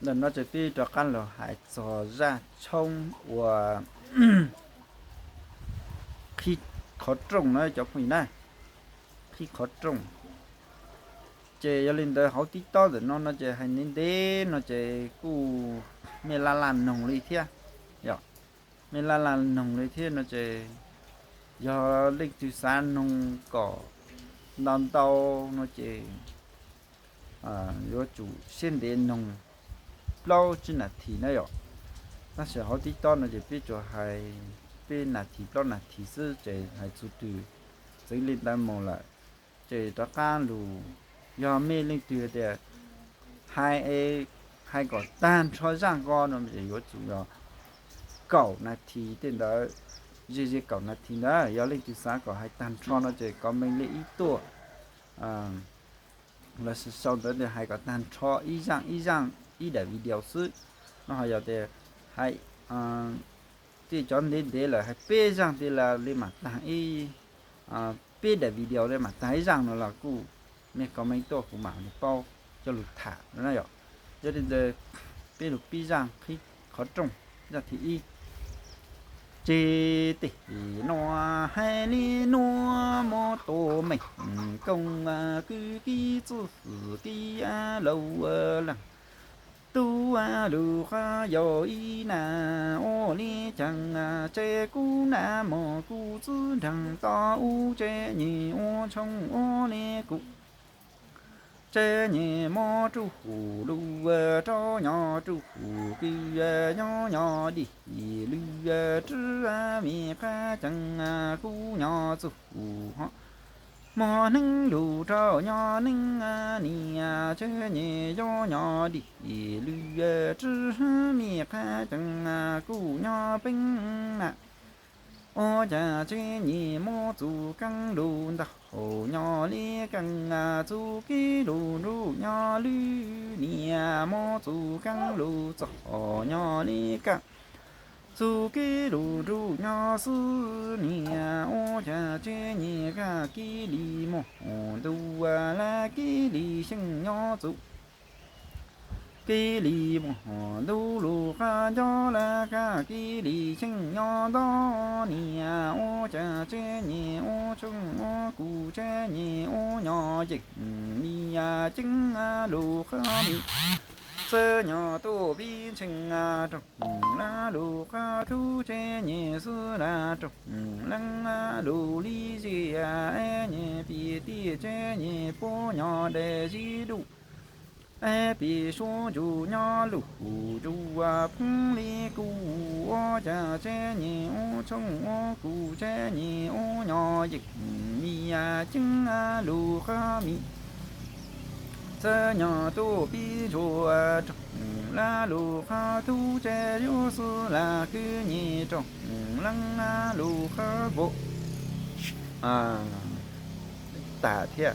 Ntawm no ces peb rov qab los hais txog zaj tshoob uas qhib qhov rooj na cov phooj ywg na, qhib qhov rooj. Ces yog li ntawd hauv TikTok ntawm no no ces hais ntev ntev no ces kuj mej laj laj noog li thiab, yog, mej laj laj noog li thiab no ces yog leej twg xav noog kom ntau ntau no ces yuav tsum siab ntev noog plaub tsib nas this na yom. Tab sis hauv TikTok no ces peb tsuas hais peb nas this plaub nas this xwb ces hais txhua twg txeev li ntawd mus lawm. Ces rov qab lug, yog mej leej twg tias hais, hais kom tag nrho zaj ko no ces yuav tsum yog kaum nas this tej ntawd, ze ze kaum nas this ntawd. Yog leej twg xav kom hais tag nrho no ces comment li ib tuaj, los sis sau ntawv tias hais kom tag nrho ib zaaj ib zaaj ib daim video xwb no. Ho yog tias hais tej cov ntev ntev lawm hais peb zaaj tej li mam tag ib, peb daim video li mam tag ib zaaj no los kuj mej comment tuaj kuv mam li paub coj lug tham no na yom. Yog li ntawd peb lug pib zaaj qhib qhov rooj, zaaj thib ib. Tsev teb nuav hais li nuav, muab tus meej kooj kwv kib txwj kib laug leej, tub lug qhov yog ib nab ua li caag, tsev kub nab mog kuv txwv nraag to ub tsev nyem ua tshoob ua li kuv tsev nyem mob ruj huv lug rau nyob ruj huv kwv nyob nyob dig lug rwb me qhab ceeb kub nyob txug huv hov mog neeb lug rau nyob neeb niam tsev nyem yob nyob dig lug rwb me qhab ceeb kub nyob peeb na. Ua cas tsev nyem mob txug kaab lug ntag, nyob li kaaj txug kev lug nruj nyob lwm niam mob txug kaab lug txog nyob li kaaj txug kev lug nruj nyob xwb niam. Ua cas tsev nyem kaaj kib li moog ntuj lawm kib li xyeej nyob txug kib li moog ntuj lug qab ncob lawm kaaj kib li xyeej nyob nto niam. Ua cas tsev nyem ua tshoob ua kuv tsev nyem ua nyob yeej niam ceeb lug qab mi txawj nyob tuaj pib ntseeg rau lawm lug qab tub tsev nyem xwb lawm rau leej lug li zia es nyem pim tiaj tsev nyem puab nyob dai zib duj es pim suab ntsug nyob lug huv ntsug poob li kuv. Ua cas tsev nyem ua tshoob ua kuv tsev nyem ua nyob yeej niam ceeb lug qab mi txawj nyob tuaj pib ntsuag rau lawm lug qab tub tsev yuav xwb lawm kwv nyem rau leej lug qab vauv tas thiab.